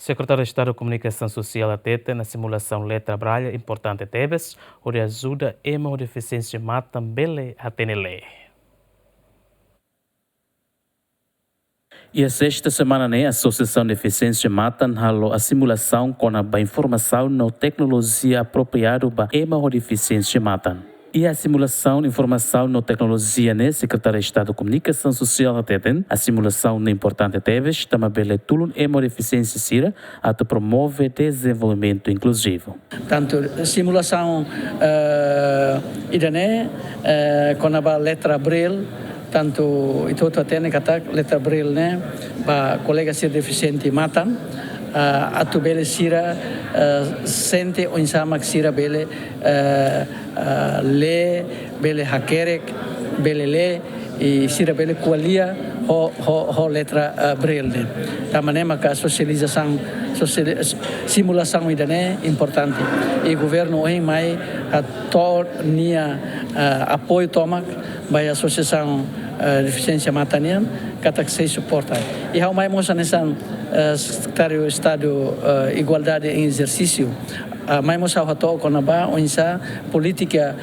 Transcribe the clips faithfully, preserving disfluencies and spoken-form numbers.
Sekretáriu Estadu Komunikasaun Sosiál hateten, simulasaun letra Braille importante tebes, hodi ajuda ema ho defisiénsia matan bele hatene lee. Iha sesta semana ne'e, Asosiasaun Defisiénsia Matan halo simulasaun kona-ba informasaun no teknolojia apropriadu ba ema ho defisiénsia matan. Iha simulasaun informasaun no teknolojia ne'e, Sekretáriu Estadu Komunikasaun Sosiál hateten, simulasaun ne'e importante tebes, tanba bele tulun ema ho defisiénsia sira atu promove dezenvolvimentu inkluzivu. Tantu simulasaun, eh, ida-ne'e, eh, kona-ba letra Braille, tantu ita hotu hatene katak letra Braille ne'e ba kolega sira defisiente matan, eh, atu bele sira, eh, sente oinsá mak sira bele, eh, eh, lee, bele hakerek, bele lee, i sira bele ko'alia ho, ho, ho letra, eh, Braille ne'e. Tanba ne'e maka sosializasaun, sosiali-, simulasaun ida-ne'e importante. I governu ohin mai hato'o nia, eh, apoiu tomak ba iha asosiasaun, eh, defisiénsia matan nian, katak sei suporta. I ha'u mai mós hanesan, eh, Sekretáriu Estadu, eh, Igualdade em Exercício, ah, mai mós ha'u hato'o kona-ba oinsá polítika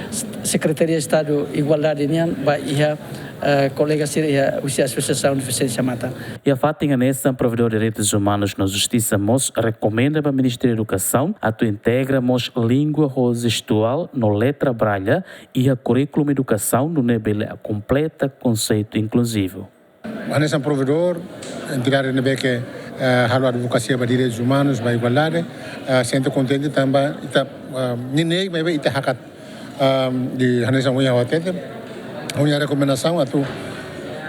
Sekretaria Estadu Igualdade nian ba iha, eh, kolega sira iha husi Asosiasaun Defisiénsia Matan. Iha fatin hanesan, Provedór Direitus Umanus no Justisa mós rekomenda ba Ministériu Edukasaun atu integra mós língua ho jestuál no letra Braille iha kurríkulu edukasaun, nune'e bele kompleta konseitu inkluzivu. Hanesan provedór, entidade ne'ebé ke, eh, halo advokasia ba direitus umanus, ba igualdade, eh, sente kontente tanba ita, eh, neineik maibé ita hakat, eh, di hanesan ohin ha'u hateten, ha'u-nia rekomendasaun atu,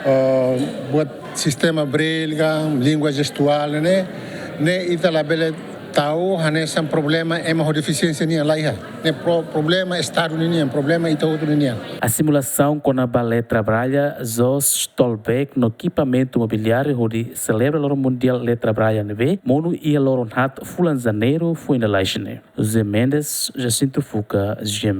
eh, buat sistema Braille ka, língua jestuál ne'e, ne'e ita labele tau hanesan problema ema ho defisiénsia nian, laiha. Ne'e pro-, problema Estadu ninian, problema ita hotu ninian. Simulasaun kona-ba letra Braille Jos Stolberg no ekipamentu mobiliáriu hodi selebra Loron Mundiál Letra Braille ne'ebé monu iha loron haat fulan Janeiru foin lalais ne'e. José Mendes, Jacinto Fuca, G M.